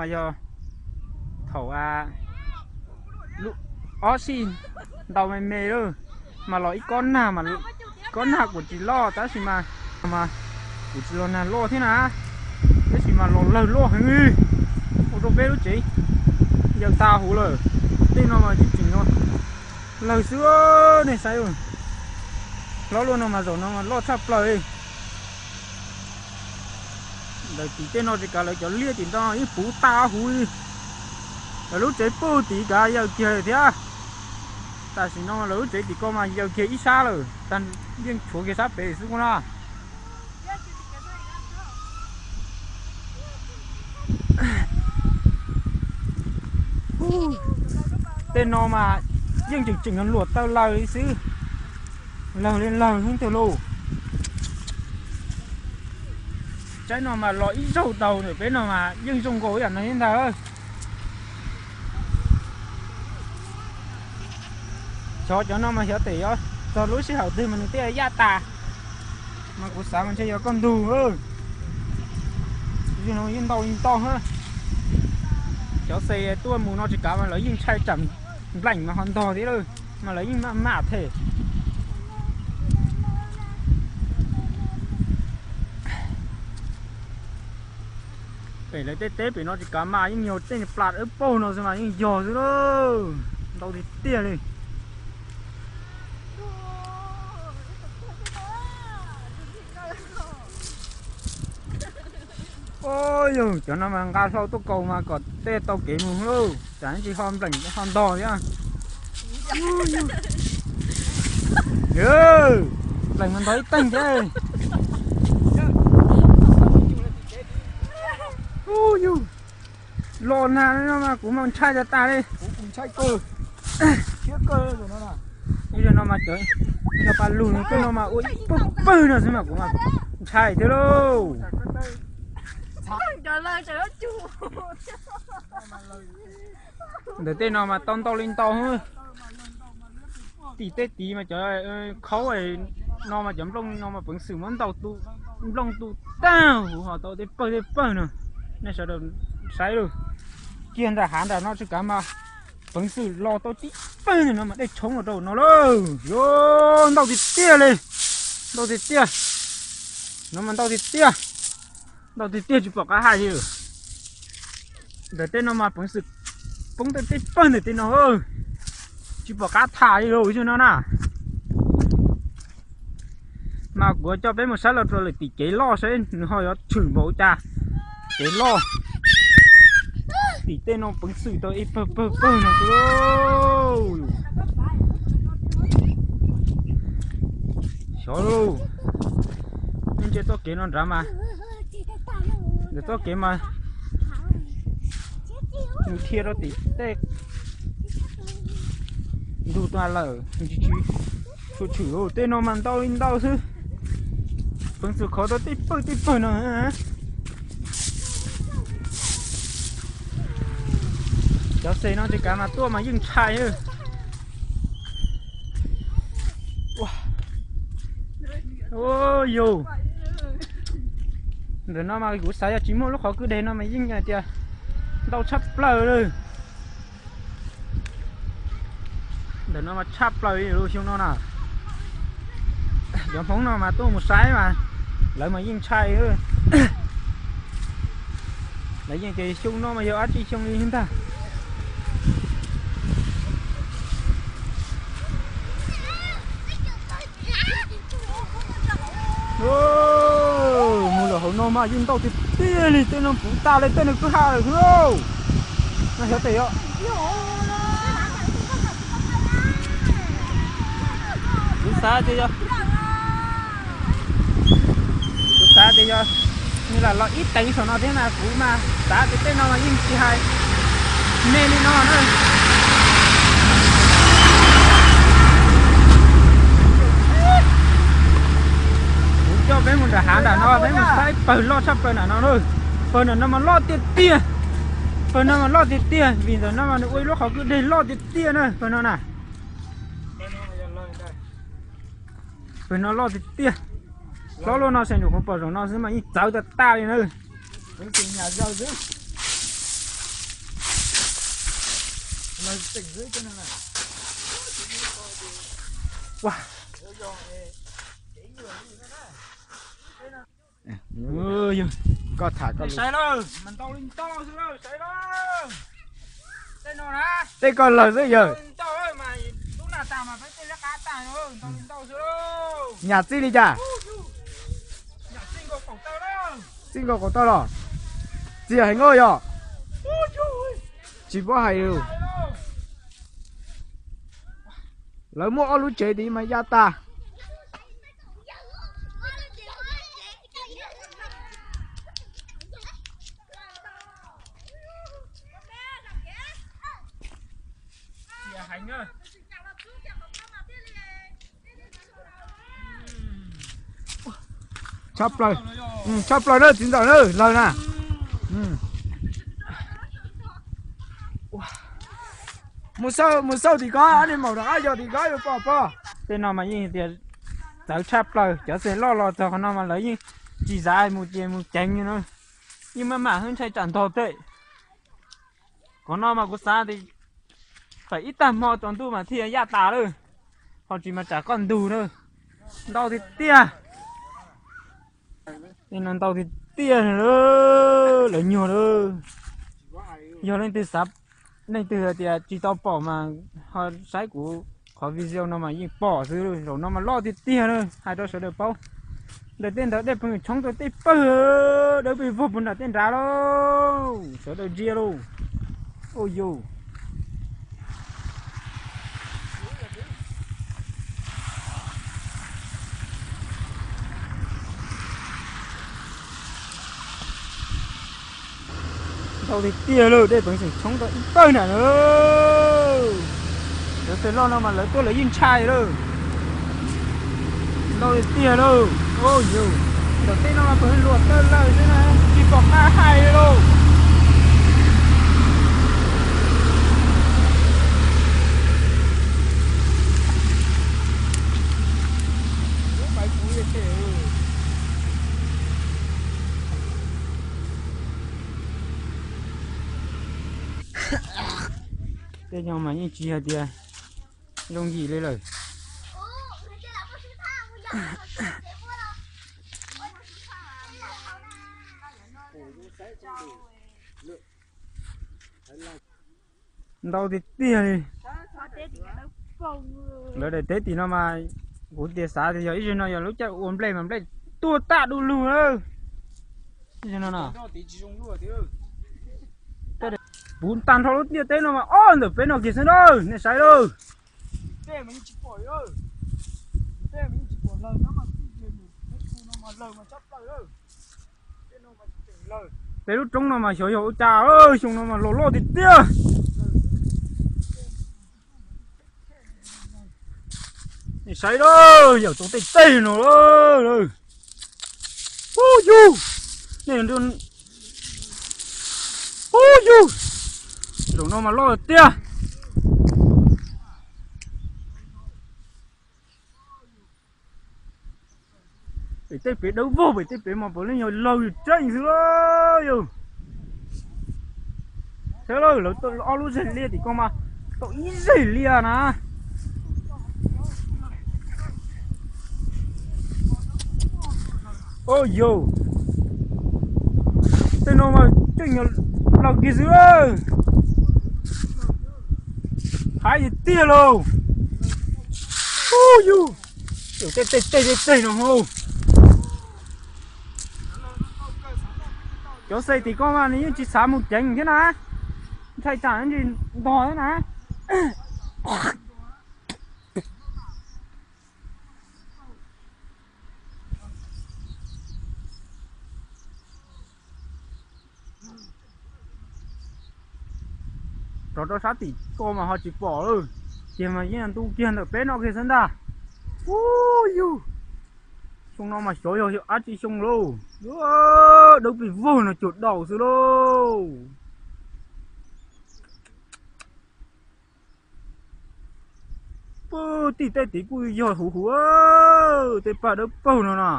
Yog thaum ob sij ntau me me lawm, mas los ib kob nag, kob nag kuj tsis loj tab sis mas, mas kuj tsis los nag loj thiab na, tab sis mas los lawg loj heev li, ua rau peb lub tsev yawg tas huv lawm. Tej no mas tseem tseem lawg xwb, nej saib, hlob luaj no mas zaum no mas loj tshaj plaws li. Ntawm tim tej no tsis kav lawv cov liaj tim no yeej puv tas huv li. Lawv lub tsev puag tim kav yawg kiag thiab. Tam sim no lawv lub tsev tim ko mas yawg kiag ib sab lawm, yeej tshuav kiag sab pem xwb na. Tej no mas yeej tseem tseem luam taw lawg li xwb, lawg li lawg xwb tiag lauj. Tsaib no mas los ib zaug tau, peb no mas yeej zoo nkaus ib yam no thiab ntag. Xyov cov no mas xyov tes yuav txog lub sij hawm twg mas nws thiaj yaj tas, mas kuv xav mas ntshe yog kaj ntug. Yeej ntau li ntau. Cov xe tuaj mus no tsis kav mas lawv yeej ntshai tsam npleem mas ho ntog thiab lawm, mas lawv yeej maj mam them. Pem lawv tej teb pem no tsis kav mas yeej yog tej plas dawb paug no xwb mas yeej yog xwb lauj. Ntau tiag tiag li. Yog cov no mas nqa hlau tuaj kaus mas kom tej tau kev mus lauj, tsam tsis ho npleem ho ntog thiab. Npleem mas ntog ib teeg thiab. Yog los nag no mas kuv mas ntshai tas tas li. Ib zaug no mas cov yog paj lug no tej no mas ua ib pawg pawg no xwb mas kuv mas ntshai thiab lauj. Ntawm tej no mas tau ntau li ntau. Tim tej tid mas cov khaub no mas cov nplooj no mas peev xwm muab ntaus tu, nplooj tu tag huv ho tau tej pawg tej pawg no. Nej sawv daws saib lawm, kiag nram hav nram no tsis kav mas peev xwm los tau tib pawg no mas dej tshoob los rau no lawm. Yog ntau tiag tiag li, ntau tiag tiag. No mas ntau tiag tiag, ntau tiag tiag tsis pom qab hais li. Ntawm tej no mas peev xwm poob tej tej pawg ntawm tej no, tsis pom qab tham li lauj no na. Mas kuv coj peb mus saib los rau lawm tim kev loj saib nws ho yuav tshwm npaum cas. Kev loj, tim tej no peev xwm tau ib pawg pawg pawg no xwb lauj. Xyov lauj, nej ntsia txoj kev no nrad mas, ntawm txoj kev mas nws dhia rau tim tej ntug tas lawm, tsis tshwm tshwm. Tej no mas ntau li ntau xwb, peev xwm khov tau tej pawg tej pawg no. Cov xe no tsis kav mas tuaj mas yeej ntshai. Yog, ntawm no mas kuv xav yog tsis muaj lub qhov kwj deg no mas yeej tias ntau tshaj plaws li. Ntawm no mas tshaj plaws li xyoo no na. Cov Hmoob no mas tuaj mus saib mas lawv mas yeej ntshai. Lawv yeej tias xyoo no mas yog dab tsi xyoo li ntag. Mus lawm hauv no mas yeej ntau tiag tiag li, tej no puv tas li, tej no kwj ha lawm xwb lauj. No xyov tes yog, kuv xav tias yog, kuv xav tias yog nws lam los ib teev saum no thiab mas kuv mas xav tias tej no mas yeej tsis hais me li no na. Kuv coj peb mus nram hav nram no, peb mus saib pawg loj tshaj plaws nram no na. Pawg nram no mas loj tiag tiag. Pawg no mas loj tiag tiag, vim ntawm no mas nws ua ib lub qhov kwj deg loj tiag tiag na, pawg no na. Pawg no loj tiag tiag. Hlob luaj no ces nyuam qhuav pom zaum no xwb mas yeej txawv tas tas li na. Kuv tus nyam zaws xwb. Koj tham koj lus. Tej koj lawg xwb yawg. Nyam txij li cas? Txij nkaus qaum taw los? Txias heev os yog. Tsis paub hais li. Lawv muaj ob lub tsev tid mas ya tas. Tshaj plaws, tshaj plaws na txiv ntxawm na, lawg na. Mus xauj tim ko, ob niag maum rov qab yog tim ko yuav pom pog. Tej no mas yeej tias txawv tshaj plaws, cov xe loj los txog qhov no mas lawv yeej tsis xav mus ces mus ceev na. Yeej maj mam hwb ntshai tsam ntog tej. Qhov no mas kuv xav tias thaum ib tag hmo tsaus ntuj mas thiaj yaj tas lawm, ho tsis mas tsam koj ntug na. Ntau tiag tiag. Tej no ntau tiag tiag lawm nyuag lawm. Yog leej twg xav, leej twg hais tias tsis tau pom mas ho saib kuv qhov video no mas yeej pom xwb, zaum no mas loj tiag tiag na, hais rau sawv daws paub. Ntawm tej ntawd dej pheej tshoob rau tej pawg, dawb pes vog puag nram tej nrad lauj, sawv daws ntsia lauj. Ua yus ntau tiag tiag lawm, dej peev xwm tshoob tau ib pawg nram na. Cov xe loj no mas lawv tuaj lawv yeej ntshai lawm. Ntau tiag tiag lawm. Ua yus, ntawm tej no mas pawg luag tawg lawm xwb na, tsis pom qab hais li lauj. Tej no mas yeej tsis hais tias zoo yim li lawm. Ntau tiag tiag li. Lawv daim teb tim no mas kuv tias xav tias yog ib zaug no yog lub caij ua nplej mas nplej tuaj tag du lug lawm. Ib zaug no no, puv tag nrho lub ntiaj teb no mas ob ntawm peb no kiag xwb na, nej saib lauj. Peb lub roob no mas xyov yog ua cas, xyoo no mas los loj tiag tiag. Nej saib lauj, yawm tau tej teg no lauj. Ub yug, nej, ub yug, zaum no mas loj tiag. Pem tej pem dawb vog, pem tej pem mas puav leej yog laug tseej xwb lauj yog. Saib lauj, lawv ob lub zeg liaj tim ko mas tau ib zeg liaj na. Ua yus, tej no mas tseem laug kiag xwb. Haib tiag tiag lauj. Ub yus, tej tej tej tej no. Cov xe tim ko mas nws yeej tsis xav mus ceev thiab na. Ntshai tsam ntsis ntog thiab na. Rov rau sab tim ko mas ho tsis pom lawm, ces mas yeej ntu kiag ntawm peb no kiag xwb ntag. Ub yug, xyoo no mas xyov yog dab tsi xyoo lauj, dawb pes vog no cuag daus xwb lauj. Puag tim tej tid kuj yog huv huv, tej paj dawb paug no na.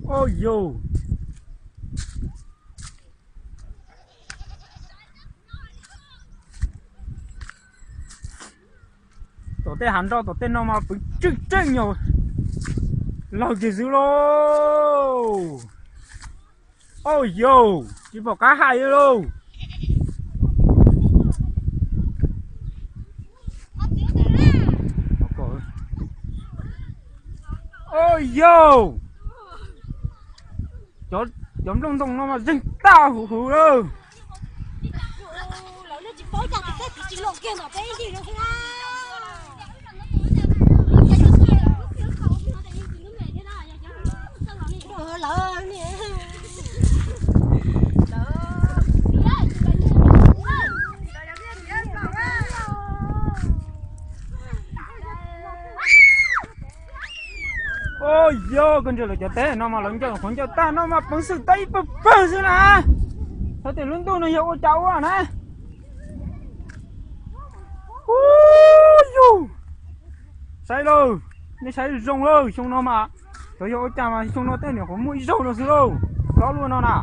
Ua yus, Tej hav nroj tom tej no mas pw tseej tseej nyuag lawg kiag xwb lauj. Au yau, tsis pom qab hais li lauj. Au yau, cov nplooj ntoo no mas zeeg tag huv huv lawm. Au yau, koj ntsia lawv cov teb no mas lawv ncauj qhuav ncauj tag no mas peev xwm tau ib pawg pawg xwb na. Xyov tias lub ntuj no yog ua cas ua na. Au yau, saib lawm, nej saib zoo lawm, xyoo no mas xyov yog ua cas mas xyoo no tej nyuam qhuav muaj ib zaug no xwb lauj, hlob luaj no na.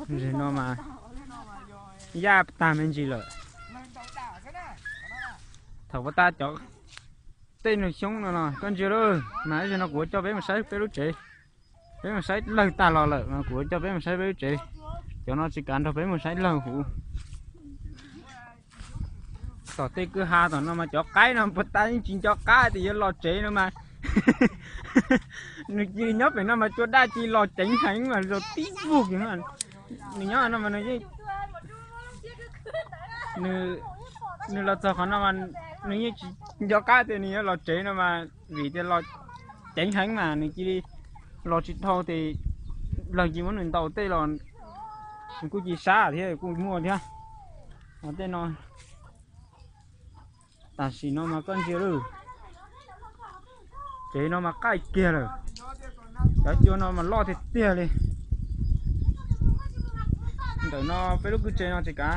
Ntsis no mas yaj tag me ntsis lawm. Thaum ua tag cov tej nws xyoob no no koj ntsia lawm mas, ib zaug no kuv yuav coj peb mus saib peb lub tsev. Peb mus saib lawg tag los lawm mas kuv yuav coj peb mus saib peb lub tsev. Cov no tsis kav nrog peb mus saib lawg huv. Tom tej kwj ha tom no mas cov qaib no puas tas yeej tsis nco qab tias yuav los tsev no mas. Nws cia li nyob pem no mas cua daj cia li los ceev heev mas los tib vug kiag. Nws nyob no mas nws yeej, nws los txog qhov no mas nws yeej tsis nco qab tias nws yuav los tsev no mas vim tias los ceev heev mas nws cia li los tsis dhau ces lawg cia muab nws ntaus tej los nws kuj cia sab thiab kuj muaj thiab. Tej no tam sim no mas koj ntsia lawm, tsev no mas qaij kiag lawm. Cov cua no mas loj tiag tiag li. Ntawm no peb lub kwj tsev no tsis kav,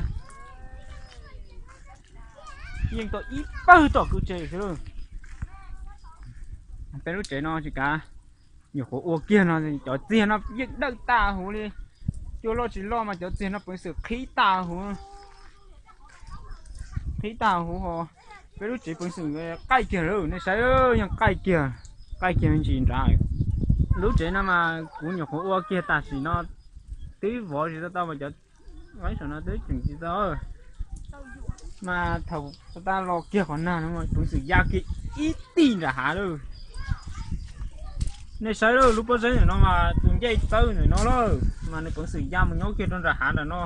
yeej tau ib pawg tom kwj tsev xwb. Peb lub tsev no tsis kav, nyuam qhuav ua kiag no cov txiag no yeej dawj tas huv li. Cua loj tsis loj mas cov txiag no peev xwm qhib tas huv, qhib tas huv ho. Peb lub tsev peev xwm qaij kiag lawm, nej saib yeej qaij kiag, qaij kiag me ntsis nrad. Lub tsev no mas kuv nyuam qhuav ua kiag tam sim no twb vov tsis tau tau mas cov vaib saum no twb tseem tsis tau. Mas thaum tab los kiag qhov nag no mas peev xwm ya kiag ib tij nram hav lawm. Nej saib lawm, lub pob zeb ntawm no mas tus ncej txawb ntawm no lawm mas nws peev xwm ya mus nyob kiag rau nram hav nram no.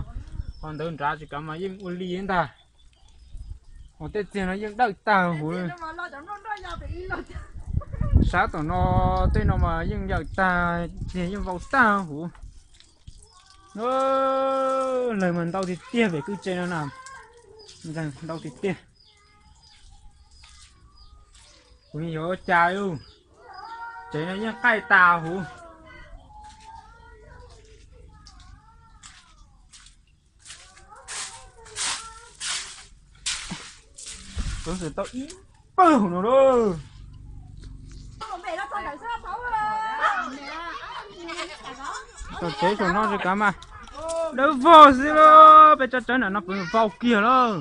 Qhov ntawd nrad tsis kav mas yeej ua li ntag. Ho tej txiag no yeej dawj tag huv. Sab tom no tej no mas yeej yawm tag, txiag yeej vau tag huv. Lawg mas ntau tiag tiag pem kwj tsev no na, ntau tiag tiag. Kuv yuav ua cas lauj, tsev no yeej qaij tas huv. Peev xwm tau ib pawg no lauj. Tom tsev saum no tsis kav mas dawb vog xwb lauj, peb tsob tsawb ntawm no peev xwm vau kiag lauj.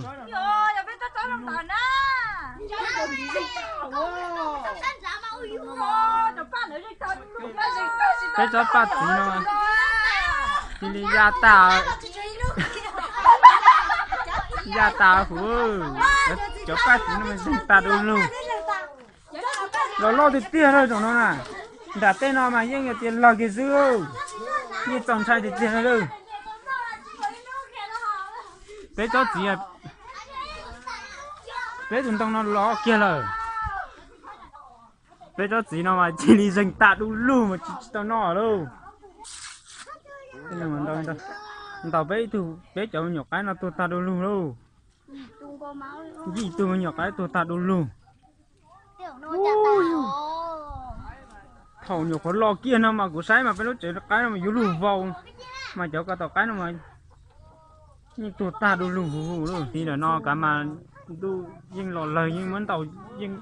Peb tsob paj txiv no cia li ya tas, ya tas huv. Cov paj txiv no mas zeeg tas du lug. Los loj tiag tiag lawm zaum no na. Nram tej no mas yeej yog tias lawg kiag xwb, yeej txaus ntshai tiag tiag lawm. Peb tsob txiv, peb tus ntoo no los kiag lawm. Peb tsob txiv no mas cia li zeeg tas du lug mas tsis tau noj lauj. Ntaus peb tug, peb cov me nyuam qaib no tuag tag du lug lauj. Yim tug me nyuam qaib tuag tag du lug. Thaum nyuam qhuav los kiag no mas kuv saib mas peb lub tsev qaib no mas yuav lug vau, mas cov ko tom qaib no mas yeej tuag tag du lug huv huv lauj. Tiv ntawm no kav mas ntuj yeej los lawg yeej muab ntaus, yeej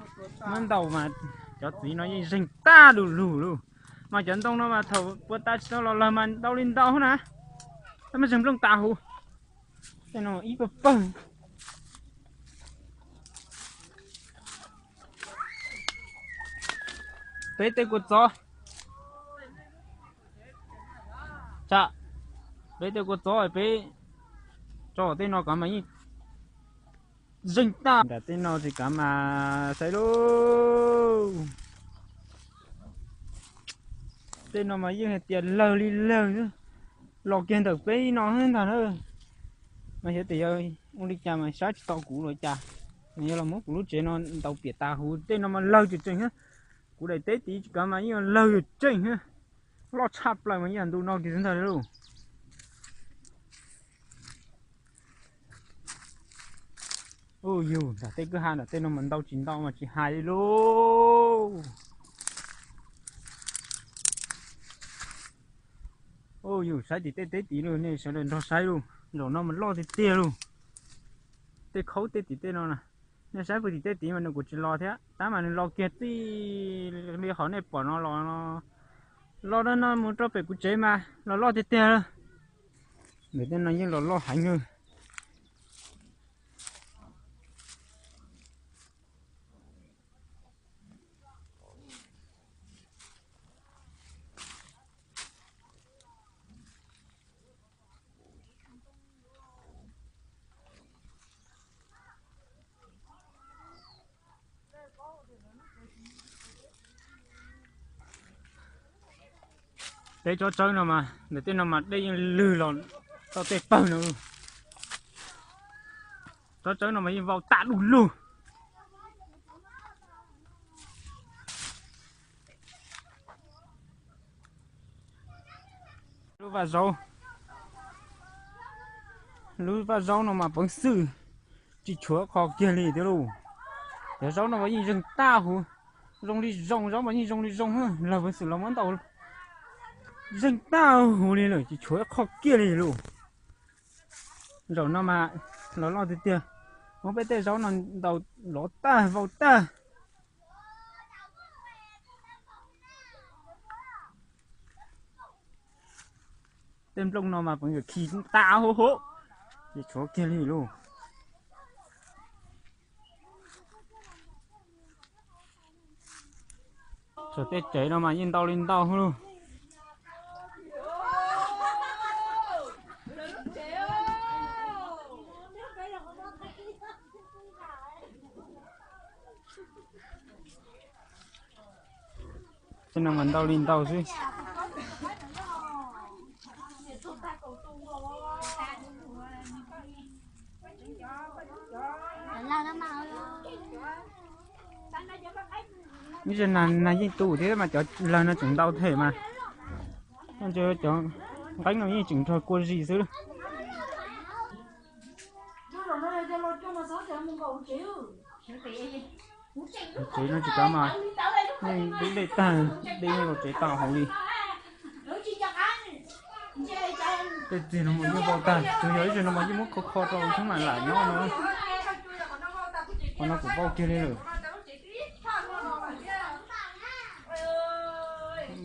muab ntaus mas cov txiv no yeej zeeg tag du lug lauj. Mas cov ntoo no mas thaum puag ta tsis tau los lawg mas ntau li ntau na, tab mas zeeg nplooj tas huv. Tej no ib pawg pawg. Peb tej kua txob, peb tej kua txob peb tso tej no kov mas yeej zeeg tag. Nram tej no tsis kav mas saib lauj. Tej no mas yeej hais tias lawg li lawg, los kiag ntawm peb no ntag na. Mas xyov tias yog ua li cas mas saib tsis tau kuv los cas, mas yog los muab kuv lub tsev no ntaus piam tas huv. Tej no mas lawg tseem tseem thiab. Kuv daim teb tid tsis kav mas yeej lawg tseem tseem thiab. Loj tshaj plaws mas yeej ntu no kiag xwb ntag lauj. Ub yug, nram tej kwj ha nram tej no mas ntau tsis ntau mas tsis hais li lauj. Ub yug, saib tim tej teb tid lauj, nej sawv daws nrog saib lauj. Zaum no mas loj tiag tiag lauj. Tej khaub tej tim tej no na, nej saib puag tim tej tid mas nws kuj tsis los thiab, tab mas nws los kiag txij li qhov nej pom no los, los no mus rau pem kuv tsev mas los loj tiag tiag lawm. Ntawm tej no yeej los loj heev lawm. Peb tsob tsawb no mas ntawm tej no mas dej yeej lwg los tau tej pawg no. Tsob tsawb no mas yeej vau tag du lug. Lub vaj zaub, lub vaj zaub no mas peev xwm tsis tshuav qho kiag li thiab lauj. Cov zaub no mas yeej zeeg tag huv, zoo li zoo, zaub mas yeej zoo li zoo, lawv peev xwm los muab ntaus zeeg tag huv li lawm, tsis tshuav qho kiag li lauj. Zaum no mas los loj tiag tiag, muab peb tej zaub no ntaus lov tag vau tag. Tej nplooj no mas peev xwm khi tag huv huv, tsis tshuav kiag li lauj. Saum tej tsev no mas yeej ntau li ntau lauj. Tej no mas ntau li ntau xwb. Ib zaug nag yeej tu thiab mas cov lawg no tseem ntau thiab mas. Cov nqeeb no yeej tseem nrog kua zis xwb. Tsev no tsis kav mas yeej dub dej tag, dej yeej los tsev tag hauv li. Tej txiag no mas yeej vau tag, tsuas yog ib zaug no mas yeej muab kho kho rau xwb mas lam nyob no. Qhov no kuj vau kiag li lawm.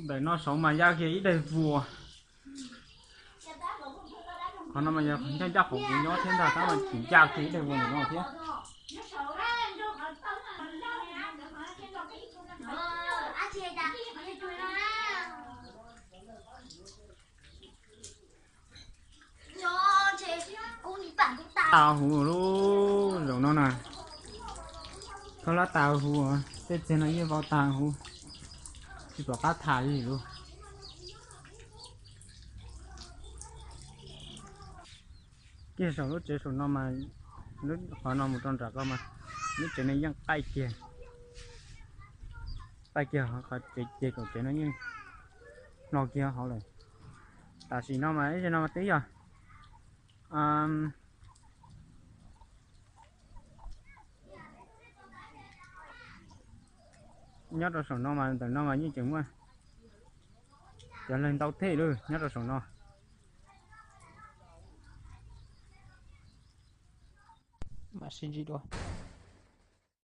Ntawm no saud mas ya kiag ib daim vuas. Qhov no mas yog ncaj ncaj qhov kuv nyob thiab ntag, tab mas tseem ya kiag ib daim vuas ntawm no thiab. Tas huv lub zaum no na, khaub hlab tas huv, tej txiag no yeej vau tas huv, tsis pom qab tham li lawm. Kiag saum lub tsev saum no mas, lub qhov no mus rau nram ko mas lub tsev no yeej qaij kiag, qaij kiag qhov tsev, ces kaum tsev no yeej hlo kiag hauv lawm. Tam sim no mas ib zaug no mas twb yog nyob rau saum no mas ntawm no mas yeej tseem muaj cov lawg ntau thiab lawm nyob rau saum no. Mam sib ntsib dua.